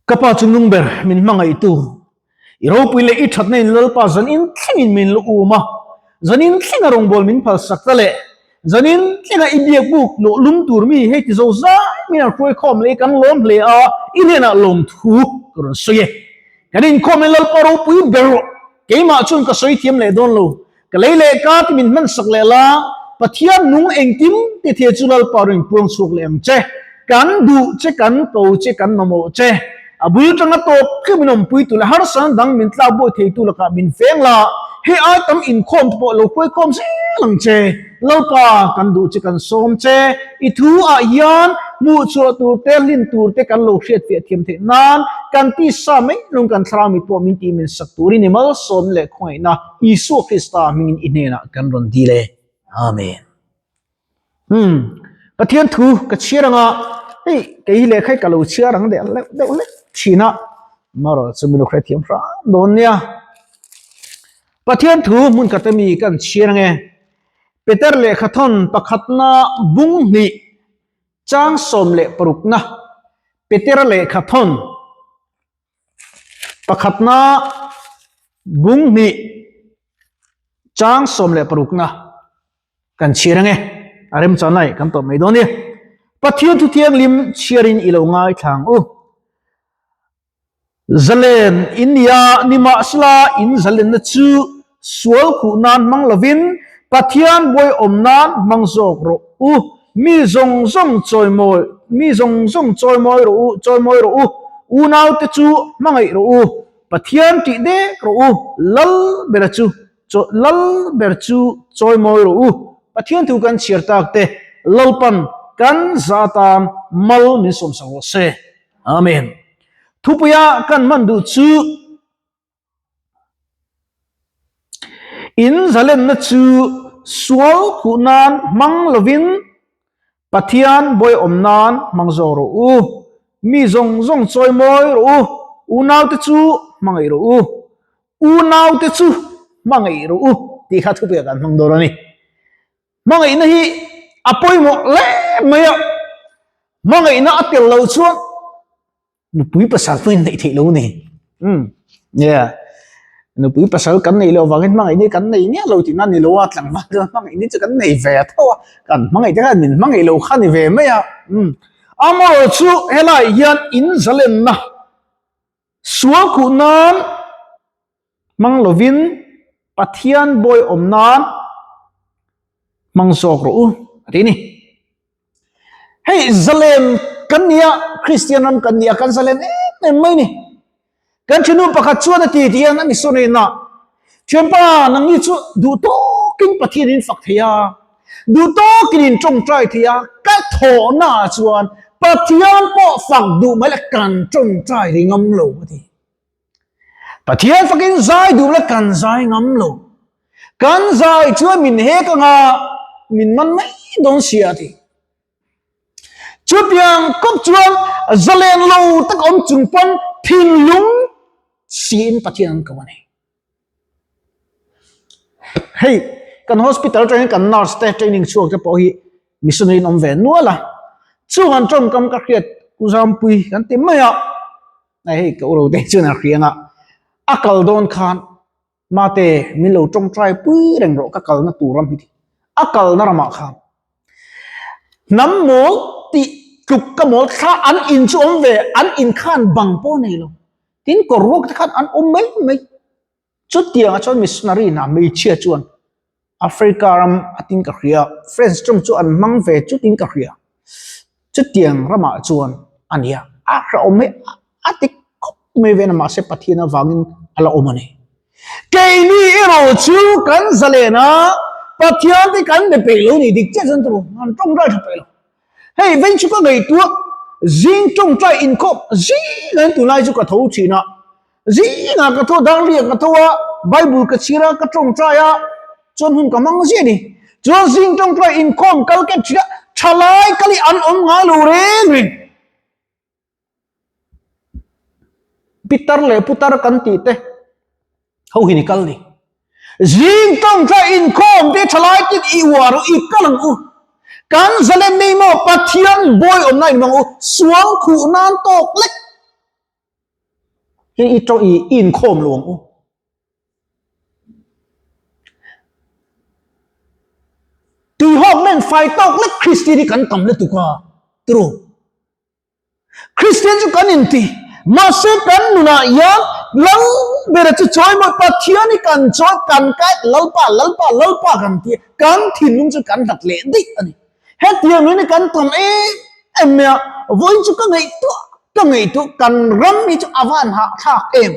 Ka pa chu nung ber min hmangaihtu, i ropui leh i thatna in Lalpa zanin thlengin min la um a, zanin thlenga rawngbâwl min phalsak ta leh zanin thlenga i biak buk luh lum tur mi hei ti zo zai min han hruai khawm leh i kan lawm hle a, i hnenah lawmthu ka rawn sawi e. Kan inkhawm in Lalpa ropui ber rawh, keimah chuan ka sawi thiam leh dawn lo, ka lei leh ka ti min hmansak leh la, Pathian nung engkim ti thei chu Lalpa rawn inpuang chhuak leh ang che, kan duh che, kan ko che, kan mamawh che, a bul tanga tawp thleng min awmpui tu leh harsatna dang min tlak buai theitu lakah min veng la, hei ai tam inkhawm te pawh lo hruai khawm zel ang che, Lalpa kan duh che kan sawm che, i thu ah hian hmuh chhuah tur te hlin tur te kan lo hriat fiah thiam theih nan kan tisa mai lung kan thlarau mit pawh min tih min sak turin i malsawm leh khawngaihna Isua Krista hmingin i hnenah kan rawn dil e. Amen. Hmm. Pathian thu ka chhiar anga hei kei hi lehkha hi ka lo chhiar ang deuh leh deuh lek thin a. Marawh chu min lo hrethiam hram dawn nia. Pathian thu hmun khat ami kan chhiar ange. Peter lehkha thawn pakhatna bung hnih chang 16na Peter lehkha thawn Pakhatna bung hnih chang 16na kan chhiar ange a remchan lai kan tawp mai dawn a ni. Pathian thu thianghlim chhiarin i lo ngaithla ang u. Zalen in nia nimahsela in zalenna chu sual khuh nan hmang lovin Pathian buai awm nan hmang zawk rawh u. Mi zawng zawng chawimawi, mi zawng zawng chawimawi rawh u, chawimawi rawh u, unaute chu hmangaih rawh u, Pathian tih dek rawh u, lal bera chu, lal ber chu chawimawi rawh u. Pathian thu kan chhiar tak te, Lalpan kan za atan mal min sawmsak rawh se. Amen. Thupuia kan hman duh chu. In zalenna chu sual khuh nan hmang lovin Pathian bawi awm nan hmang zawk rawh u. Mi zawng zawng chawi mawi rawh u. Unaute chu hmangaih rawh u. Unaute chu hmangaih rawh u tih kha thupuiah kan hmang dawn a ni. Hmangaihna hi a pawimawh hle mai a, hmangaihna a tel loh chuan nupui pasal pawh in neih theih lo ni. Um, yeah. Nupui pasal kan neih loh vangin hmangaihna hi kan nei miah lo tihna a ni lo a, tlangval chuan hmangaihna chu kan nei ve tho a, kan hmangaih te khan min hmangaih lo kha ni ve mai a. Um, amaherawhchu chu helaiah hian in zalenna sual khuh nan hmang lovin Pathian bawi awm nan hmang zawk rawh u a ti a ni. Hei zalen kan nia, Kristian ram kan nia, kan zalen em em mai ni. Kan thinu pakhat chuan a ti ti hian a missionary na thianpa nangni chu duh tawkin Pathian in fak thei a, duh tawkin in tawngtai thei a, ka thawhna ah chuan Pathian pawh fak duh mai la kan tawngtai ri ngam lo a ti. Pathian fakin zai duh la kan zai ngam lo. Kan zai chuan min hek anga min man mai dawn si a ti. Chutiang kawp chuan zalen lo tak awm chung pawn thinlung siin Pathian an ko a ni. Hei kan hospital atangin kan nurse te training chhuak te pawh hi missionary in awm ve nual a. Chung an tawngkam ka hriat u Zampui kan ti mai a. Nai hei ka uro te chuan a hriang a, a kal dawn khan mate min lo tawngtai pui reng rawh ka kalna tur ram hi ti. A kalna ramah khan hnam mawl tih tluk ka mawl thla an in chu awm ve, an in khan bang pawh a nei lo. Tin kawr ruak te khan an awm mai mai. Chutiangah chuan missionary hna hmeichhia chuan Africa ram a tin ka hria, French tawng chu an hmang ve chutin ka hria. Chutiang ramah chuan a nia, a hrehawm hi a ti khawp mai ve na mahse Pathian avangin a la awm a ni. Keini erawh chu kan zalen a, Pathian te kan be peih lo ni dik chiah chuan turu an tawngtai tha peih lo. Hei vei chu ka ngaihtuah zing tawngtai inkhawp zing an tunlai chu ka tho thin a, Zingah ka tho a, darliah ka tho a, Bible ka chhir a, ka tawngtai a, chuan hun ka hmang ziah a ni. Chuan zing tawngtai inkhawm kal ket thin a, thalai kal hi an awm ngai lo reng reng. Pitar leh putar kan tih te ho hi ni kal ni. Zing tawngtai inkhawm te thalai tin i uar u, i kal ang u. Kan zalen nei maw Pathian bawi awmna in hmang u, sual khuh nan tawk lek. Hi i to i inkhawm lo ang u. Tuihawk nen fai tawk lek Kristian hi kan tam lutuk a, turu. Kristian chu kan inti, mahse kan nunah hian Lal bera chu chawimawi Pathian hi kan chawi, kan kai, Lalpa, Lalpa, Lalpa kan ti a, kan thinlung chu kan hlat leh daih a ni. Hetiang nun hi kan tam em em mai a, vawiin chu ka ngaihtuah ka ngaihtuah kan ram hi chu a van hahthlak em.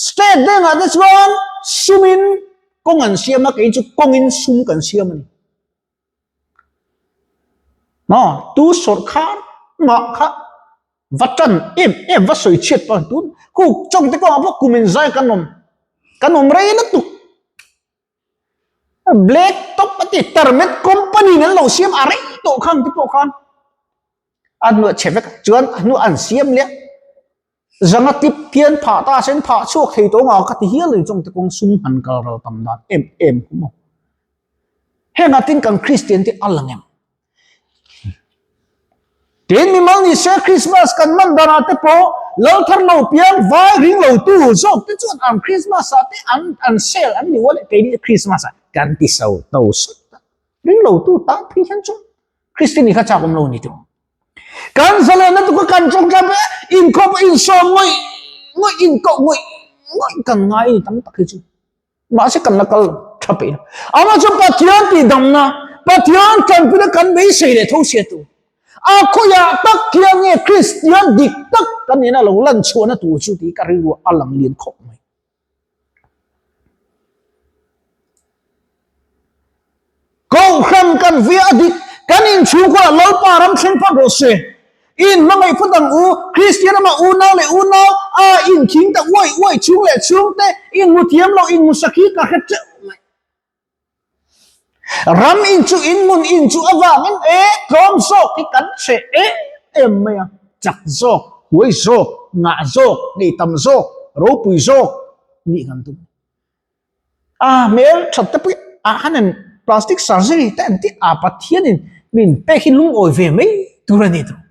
State dengah te chuan sumin kawng an siam a, kei chu kawngin sum kan siam a ni. Maw tu sawrkhar mah kha va tan em em va sawi chhiat pawh tun khu chawng te kawngah pawh kum in zai kan awm kan awm rei lutuk. Black top a ti tarmet company in an lo siam a rei tawh khan te pawh khan a hnuah chhe vek chuan a hnuah an siam leh zanga tip hian phah ta sen phah chhuak thei tawh nga ka ti hial in chawng te kawng sum han kal ral tam dan em em khu maw hengah tin kan Christian te a lang em Tin mimal ni se Christmas kan man danah te pawh lal thar lo piang vai ring lo tu zawk te chuan an Christmas ah te an an sale an ni ual e keini Christmas ah kan ti so to sut a ring lo tu tan phei hian chuan Christian ni kha chak awm lo ni tu kan zalen na tu ka kan tawngtai pawh inkhawp insawm ngawih ngawih inkoh ngawih ngawih kan ngai ni tam tak hi chu. Mahse kan la kal tha peih lo. Amah chu Pathian tihdamna, Pathian tanpuina kan beisei leh tho sia tur. A khawiah tak hian nge Kristian dik tak kan nihna lo lan chhuahna tur chu tih ka rilru a lang lian khawp mai. Kohhran kan via a dik, kan inchhungkhurah Lalpa ram thleng phawt rawh se. In hmangaih phawt ang u, Kristian rama unau leh unau a inkhing ta uai uai chhung leh chhungte in hmu thiam lo, in hmu sak hi ka hre teuh mai. Ram in chu in hmun in chu avangin e tlawm zawk hi kan hreh em em mai a, chak zawk, huai zawk, ngah zawk, nei tam zawk, ropui zawk nih kan tum. A hmel that te pawh ah khan an plastic surgery te an tih a Pathianin min pek hi lungawi ve mai tur a ni tawh.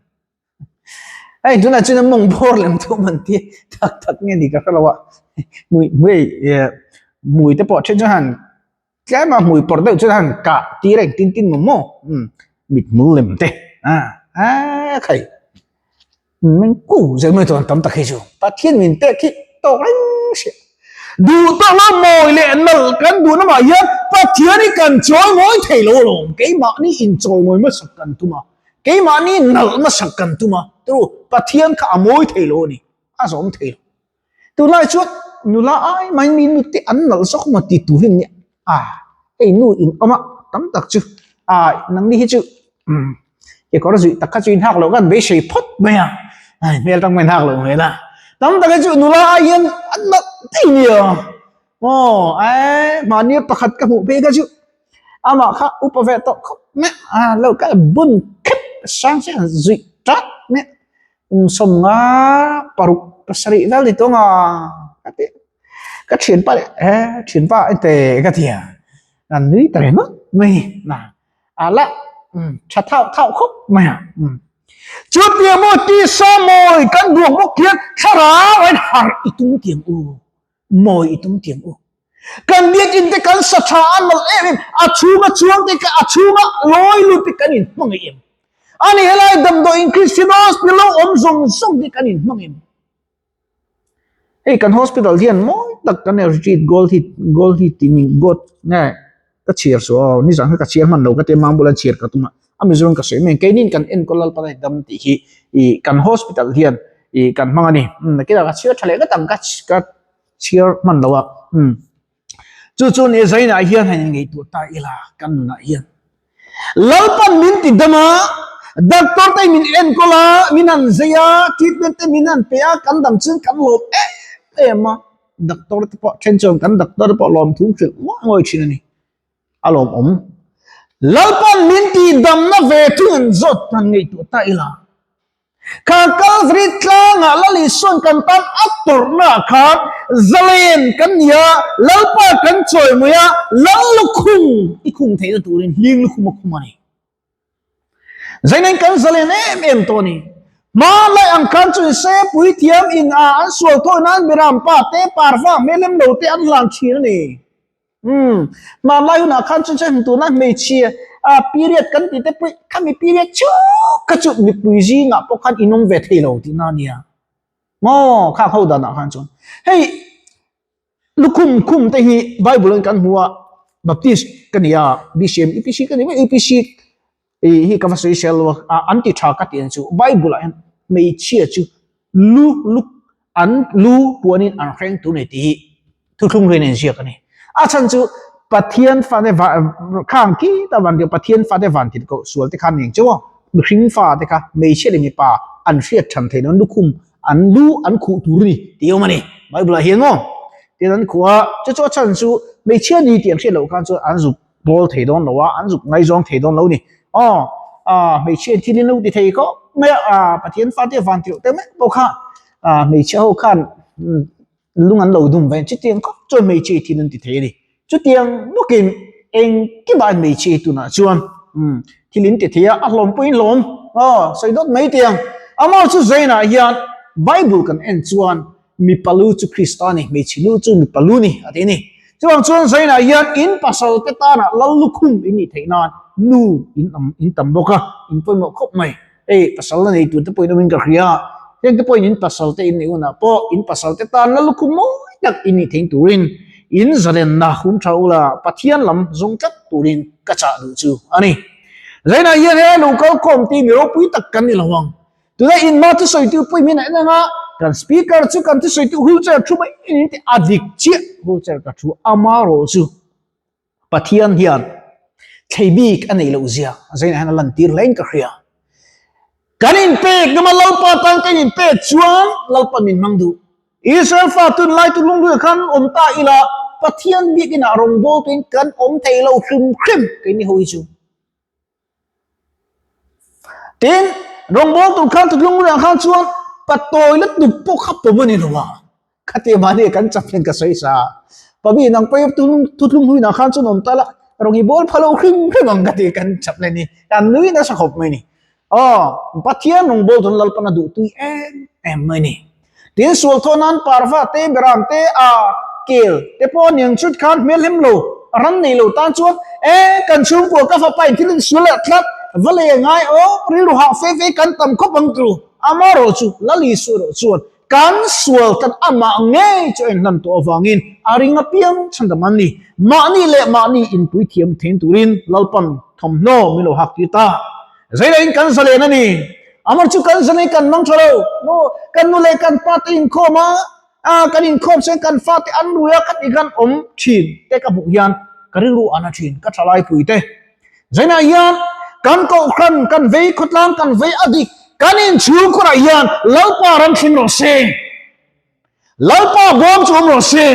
Hei tunah chuan mawng bawr lem thum an ti tak tak nge ni ka hre lo a hmui hmui hmui te pawh then chuan han tlem a hmui pawrh deuh chuan han kah tir a engtin tin maw maw mit hmul lem te a a khai. Min ku zel mai chuan tam tak hi chu Pathian min pek hi tawk reng sia. Duh tawk lo mawi leh nalh kan duh lamah hian Pathian hi kan chawi mawi thei lo alawm. Keimahni inchawi mawi hmasak kan tum a, keimahni nalh hmasak kan tum a, turu Pathian kha a mawi thei lo a ni, a zawm thei lo. Tunlai chuan nula ai mai mi nute an nalh zawk maw ti tur hi nia a hei nu in awm a tam tak chu a nangni hi chu umm kekawr zuih tak kha chu in hak loh khan beisei phawt mai a ai hmel tang mai in hak loh hmel a tam tak hi chu nula ai hian an nalh daih nia aw ai mahni pakhat ka hmuh phei kha chu amah kha upa ve tawh khawp mai a lo kal bun khep sang chiah zuih tat mai a. Kum sawmnga paruk pasarih vel ni tawng a ka ti ka thianpa leh he thianpa ente ka ti a an nui ta ringawt mai na a la tha thau thau khawp mai a chutiang maw tisa mawi kan duak bawk hian thlarau a in harh i tum tiang u mawi i tum tiang u. Kan biakinn te kan sa tha a nalh em em, a chhunga chuang te kha a chhunga lawi lut te kan inhmang em. Ani helai damdawiin Christian hospital lo awm zawng zawng te kan inhmang em. Hei kan hospital hian mawi tak kan nei retreat gold hi gold hi tih ni god nge ka chhiar suh aw nizan kha ka chhiar hman lo ka tia mam bulah chhiar ka tum a a Mizoram ka sawi mai keinin kan enkawl lalpa hi dam tih hi ih kan hospital hian ih kan hmang a ni nakinah ka chhiar tha leh ngawt ang ka ka chhiar hman lo a umm chu chu ni zainah hian han inngaihtuah ta ila kan nunah hian Lalpan min ti dam a doctor te min enkawl a min han zei a treatment te min han pe a kan dam chuan kan lawm em em a doctor te pawh then chuan kan doctor te pawh lawm thu hrilh ngawih ngawih thin a ni a lawmawm Lalpan min ti damna ve thung an zawt han ngaihtuah ta ila. Kha Kalvari tlangah Lal Isuan kan tan a tawrhnaah khan zalen kan ni a, Lalpa kan chawimawi a, Lal lukhum i khum theihna turin hling lukhum a khum a ni. Zainain kan zalen em em tawh a ni. Hmanlai ang khan chu se puithiam in a an sual thawi nan Mirampa te parva hmelem lo te an hlan thin a ni. Umm hmanlai hunah khan chu chuan tuna hmeichhia a period kan tih te pawh khami period chu kha chu mipui zingah pawh khan in awm ve thei lo tihna a nia. Maw khang ho danah khan chuan hei lukhum khum te hi Bible in kan hmu a Baptist ka ni a BCM UPC ka ni mai UPC ih hi ka va sawi sel lo a an ti tha ka tih ang chu Bible ah hian hmeichhia chu lu lu an lu puanin an hreng tur a ni tih hi thuthlung hlui in ziak a ni. A chhan chu Pathian fate khang khi ta van Pathian fate van thil koh sual te khan eng chauh a, mihring fa te kha hmeichhia leh mipa an hriat than theih nan lukhum an lu an khuh tur a ni tih a awm a ni. Bible ah hian maw tin an khuh a, chu chu a chhan chu hmeichhia ni tih an hriat loh khan chuan an zuk bawl thei dawn lo a, an zuk ngaizawng thei dawn lo a ni. Aw hmeichhia in thil in lo ti thei khawp mai a, Pathian fate van tirh te mek pawh kha hmeichhia ho khan lung an lo dum ve chutiang khawp chuan hmeichhia thil an ti thei a ni. Chutiang bawkin engkimah hmeichhia tunah chuan thil in ti thei a, a hlawm pawhin hlawm aw sawi dawt mai teh ang. Amah chu Zainah hian Bible kan en chuan mipa lu chu Krista a ni, hmeichhe lu chu mipa lu ni a ti a ni. Chuvang chuan Zainah hian in pasal te tanah lal lukhum in nih theih nan nu in awm in tam bawk a, in pawimawh khawp mai. Hei pasal la nei tur te pawhin awmin ka hria a, heng te pawhin in pasal te in neih hunah pawh in pasal te tan la lukhum mawi tak in nih theih turin in zalenna hum tha ula Pathian lam zawng tlat turin ka chah duh chu a ni. Zainah hian he lo kal khawm tih mi ropui tak kan ni lo ang. Tuna in hma thusawitu pawhin min en ang a, kan speaker chu kan thusawitu wheelchair thu mai in ti a dik chiah wheelchair ka thu amarawh chu. Pathian hian thlei bik a neih loh zia zainah hian a lantir hle in ka hria. Kan inpek nama Lalpa tan kan inpek chuan Lalpa min hmang duh. Israel fa tun lai tu lungluia khan awm ta ila Pathian biakinah rawngbawltu in kan awm thei lo hrim hrim keini ho hi chu. Tin, rawngbawltu tur khan tutlung khan chuan patawi lutuk pawh kha pawm a ni lo a. Khati mahni kan chak hian ka sawi sa a. Pabi nang pawh hi tutlung hnuinah khan chuan awm ta la, rawng i bawl pha lo hrim hrim ang ka ti kan chak leh ni. Kan nui nasa khawp mai ni. Aw, Pathian rawngbawltu an Lalpan a duhtui em em mai ni. Tin, sual thaw nan parva te, beram te, a kel te pawh aniang chut khan hmel hem lo, ran nei lo tan chuan, E, kan chhungkua ka fapa in thil in sual leh tlat, va lei a ngai aw, rilru hah fe fe kan tam khawp ang tlu. Amarawh chu Lal Isua erawh chuan kan sual tan amah ngei chu a inhlan tawh avangin a ring apiang chhandam an ni. Mahni leh mahni inpui thiam thein turin Lalpan thawmhnaw min lo hak tir ta. Zeilain kan zalen a ni. Amar chu kan zalen kan mang tha lo. No, kan nu leh kan pa te inkhawm a, a kan inkhawm chuan kan fa te an rui a, ka ti khan awm thin te ka hmuh hian ka rilru an a thin, ka tha lai pui te. Zainah hian kan kohhran, kan vei khawtlang, kan vei a dik, kan inchhungkhurah hian Lalpa ram thleng rawh se. Lalpa bawm chu awm rawh se.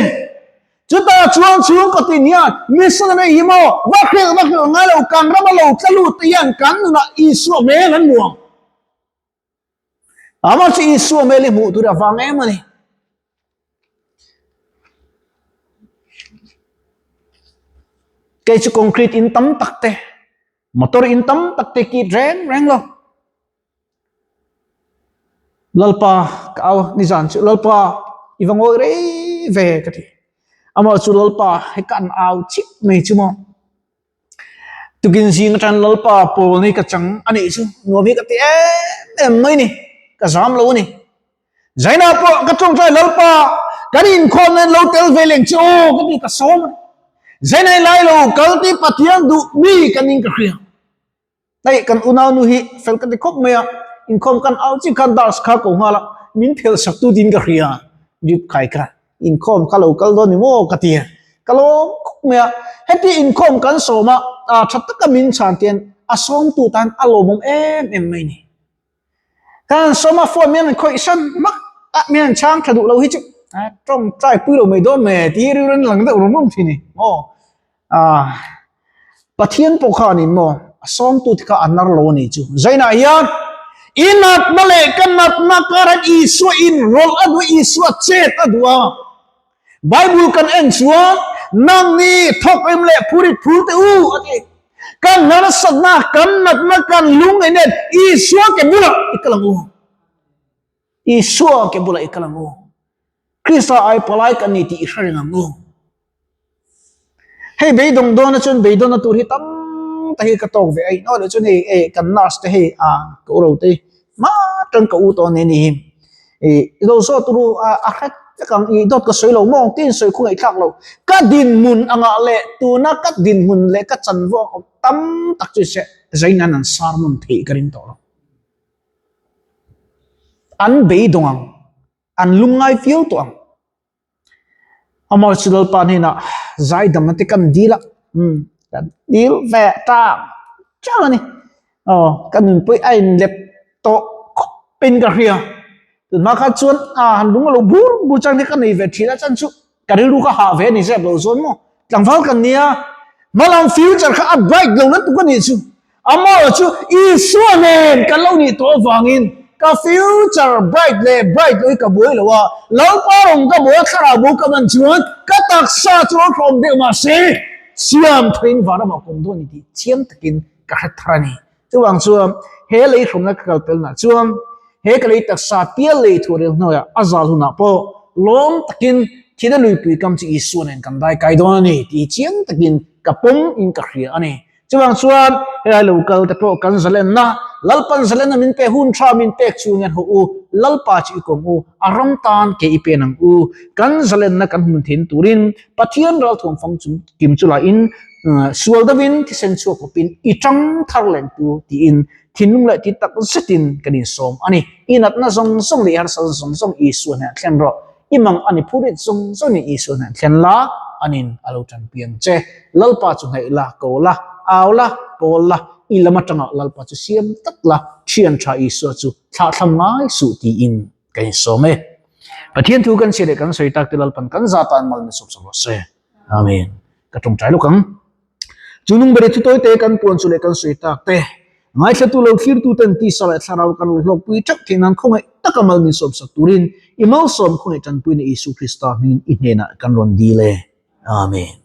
Chutah chuan chhungkaw tin hian missionary hi maw va hrilh va hrilh ngai lo kan rama lo tla lut te hian kan nunah Isua hmel an hmu ang. Amah chu Isua hmel hi hmuh tur a vang em a ni. Kei chu concrete in tam tak te, motor in tam tak te kit reng reng lo. Lalpa ka au nizan chu Lalpa i va ngawi rei ve ka ti. Amah chu Lalpa he kan au chiah mai chu maw. Tukin zing atang Lalpa pawl ni ka chang a nih chu nuam hi ka ti em em mai ni. Ka zam lo a ni. Zaina pawh ka tawngtai Lalpa kan inkhawm nan lo tel ve leng che aw ka ti ka sawm a ni. Zaina lai lo kal ti Pathian duh mi kan ning ka hria. Hei kan unau nu hi fel ka ti khawp mai a, inkhawm kan au chi khan dars kha ko nghal a, min phelh sak tu tiin ka hria, drip khai kha inkhawm kha lo kal dawn ni maw ka ti a, ka lawm khawp mai a, heti inkhawm kan sawm a, tha taka min chhan tian a sawmtu tan a lawmawm em em mai ni. Kan sawm a phone min rawn khawih san hmak a, min rawn chhang tha duh lo hi chu tawngtai pui lo mai dawn mai tih hi rilru in lang deuh rum rum thin a ni maw. Pathian pawh kha a ni maw, a sawmtu te kha a nar lo a ni chu. Zainah hian i natna leh ka natna karah Isua inrawlh a duh a, Isua chet a duh a. Bible kan en chuan nangni thawk em leh phurit phur teh u a ti. Kan harsatna, kan natna, kan lung ei nen Isua ke bulah i kal ang u. Isua ke bulah i kal ang u. Krista ai palai kan ni tih i hre reng ang u. Hei beidawng dawna chuan beidawnna tur hi tam tak hi ka tawk ve a, inawh leh chuan hei eh kan nurse te hei ah ka u ro te hi hma atang ka u tawh a ni ni hi ih lo zawt tur u a a hret vek ang ih dawt ka sawi lo maw ang tin sawi khawngaih thlak lo ka dinhmun angah leh tuna ka dinhmun leh ka chanvo tam tak chu se zain an an sermon theih ka ring tawh lo an beidawng ang an lungngai viau tawh ang. Amor chu Lalpa hnenah zaidamna te kan dil a, umm kan dil ve ta chang a ni. Aw ka nunpui a inlep tawh khawpin ka hria. Tunhma kha chuan a han lung a lo bur bur chang te ka nei ve thin a chan chu ka rilru ka hah ve a ni zep lo zawn maw. Tlangval kan nia hmalam future kha a bright lo lutuk a nih chu. Amawra chu Isua nen kan lo nih tawh avangin ka future bright leh bright lo hi ka buai lo a, Lalpa rawng ka buai a thlarau bo ka man chuan ka taksa chu a hlawm deuh mahse siam theiin vanramah kawm dawn ni tih chiang takin ka hre thar a ni. Chuvang chuan he lei hrumna ka kal pelnah chuan he ka lei taksa pial lei thuarel hnuaiah a zal hunah pawh lawm takin thina luipui kam chu Isua nen kan dai kai dawn a ni tih chiang takin ka pawm in ka hria a ni. Chuvang chuan helai lo kal te pawh kan zalenna, Lalpan zalenna min pe hun tha min pek chu ngen hawh u, Lalpa chu i kawng u, a ram tan ke i pen ang u. Kan zalenna kan hmun thin turin Pathian ralthuam fang chung kim chu lahin sual deuhin thisen chhuak khawpin i tang thar leng tu tiin thinlung leh ti tak zetin kan insawm a ni. I natna zawng zawng leh i harsatna zawng zawng Isua hnenah thlen rawh. I mang a ni phurit zawng zawngin Isua hnenah thlen la, anin a lo tanpui ang che. Lalpa chu hnaih la, ko la, au la, pawl la, i lam atanga Lalpa chu siam tak la, thian tha Isua chu thlahthlam ngai suh tiin ka insawm e. Pathian thu kan chhiat leh kan sawi tak te Lalpan kan za tan mal min sawp sak rawh se. Amen. Ka tawngtai lawk ang. Chu nung bere thu tawite kan puan chu leh kan sawi tak te, ngaithlatu lo thlirtu ten tisa leh thlarau kan lo hlawkpui theuh theih nan khawngaih taka mal min sawp sak turin i malsawm khawngaih tanpuina Isu Krista hmingin i hnenah kan rawn dil e. Amen.